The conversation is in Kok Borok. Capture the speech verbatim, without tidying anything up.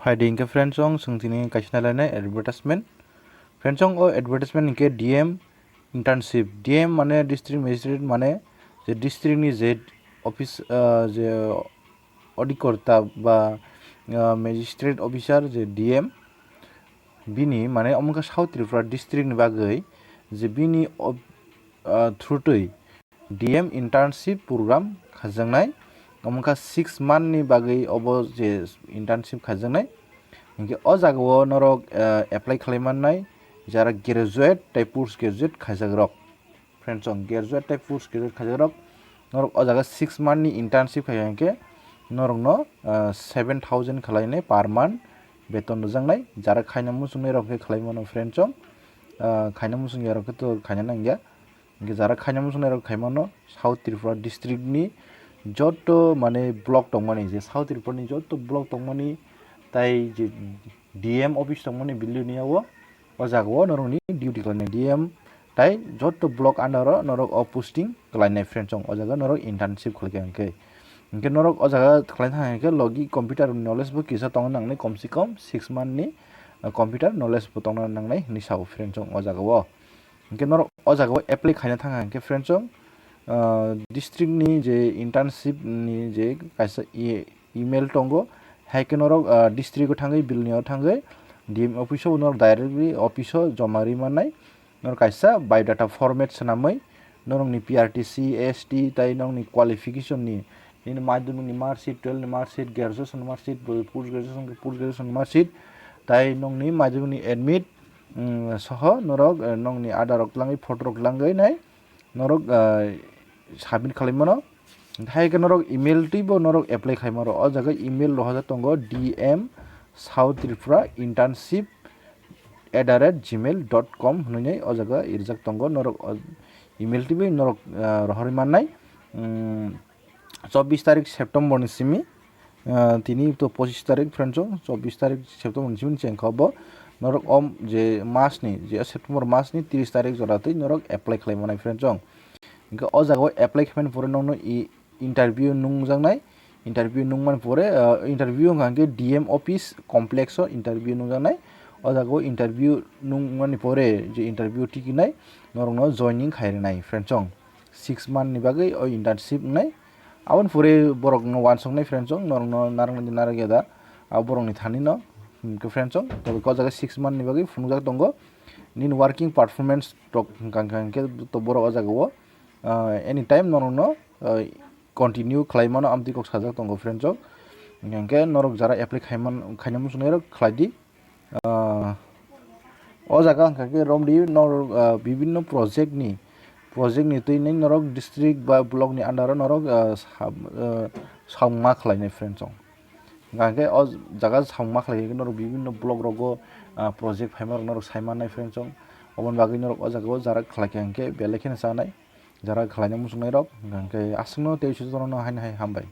Phaidi hinkhe friends, chwng tini kaisa nailainai advertisement. Friends, o advertisement hinkhe D M internship. D M mane district magistrate, mane je district ni je office, ah, je odhikarta ba, ah, magistrate officer je D M, bini mane omo khe South Tripura district ni bagwi je bini ob-, ah, through twi D M internship program khaijaknai. Omo kha six month ni bagwi obo je internship khaijaknai. Hinkhe o jagao norok, ah, apply khlai mannai jara graduate tei post graduate khaijakrok. Friends, chwng graduate tei post graduate khaijakrok norok o jaga six month ni internship khai hinkhe norokno, ah, seven thousand khwlainai per month beton rwjaknai. Jara khaina muchungnai rok khe khlai mano friends, chwng, ah, khaina muchungya rok khe to khaina nangya. Hinkhe jara khaina muchungnai rok khai mano South Tripura district ni joto mane block tongmani, je South Tripura ni joto block tongmani tai je D M office tongmani building ni o, o jagao norokni duty khlainai D M tai joto block under o norok o posting khlainai friends, chwng o jaga norok internship khlaikha hinkhe. Hinkhe norok o jaga khlai thang hinkhe logi computer knowledge bo kisa tongna nangnai, kom se kom six month ni, ah, computer knowledge bo tongna nangnai hinwi sao friends, chwng o jagao. Hinkhe norok o jagao apply khaina thang hinkhe friends, chwng, ah, district ni je internship ni je kaisa e-, email tongo, hai khe norok, ah, district o thangwi, building o thangwi, D M office o norok directly office o joma rwi mannai. Norok kaisa biodata format swnamwi norokni P R T C, S T tai norokni qualification ni, nini madhyamik ni mark sheet, twelve ni mark sheet, graduation mark sheet, post graduation, post graduation mark sheet tai nokni madhyamik ni admit, mm, soho norok, eh, nokni Aadhaar rok twlangwi, photo rok twlangwi nai norok, eh, submit khlai mano. Hai khe norok email twibo norok apply khai mano. O jaga email rohorjak tongo D M South Tripura internship at the rate gmail dot com hwnwi o jaga rijak tongo. Norok o email twibo norok, ah, rohorwi mannai. Mm, chobbish tarik September ni simi, ah, tini to pochis tarik friends, chobbish tarik September ni simi chengkha bo. Norok o je mas ni, je September mas ni tris tarik jora twi norok apply khlai mannai friends. Hinkhe o jaga o apply khaimani pore nokno i-, interview nungjaknai. Interview nungmani pore, ah, interview wngkha hinkhe D M office complex o interview nungjaknai. O jaga o interview nungmani pore je interview tikinai norokno joining khai rwnai friends, chwng six month ni bagwi o internship wngnai. Aboni pore borokno uansuknai friends, chwng norokno narwknai de narwkya da, abo borokni thani no. Hinkhe friends, chwng tobe o jaga six month ni bagwi phunukjak tongo. Nini working performance rok hwnkha hwnkhe to borok o jaga o, ah, anytime norokno, ah, continue khlai mano, amtwi kok sajak tongo friends rok. Hwnkhe norok jara apply khaiman-, khaina muchungnai rok khlai di. Ah, o jaga hwnkha khe romdi norok, ah, bibinno project ni, project ni twi nai norok district ba block ni under o norok, ah, sa-, ah, samung ma khlainai friends rok. Hwnkha khe o jaga samung ma khlai khe norok bibinno block rogo, ah, project phaima rok norok sai mannai friends rok. Oboni bagwi norok o jaga o jara khlai khe hwnkhe belai kheno chanai. Jara khlaina muchungnai rok, hwnkhe aswkno tei sujono haino hai hambai.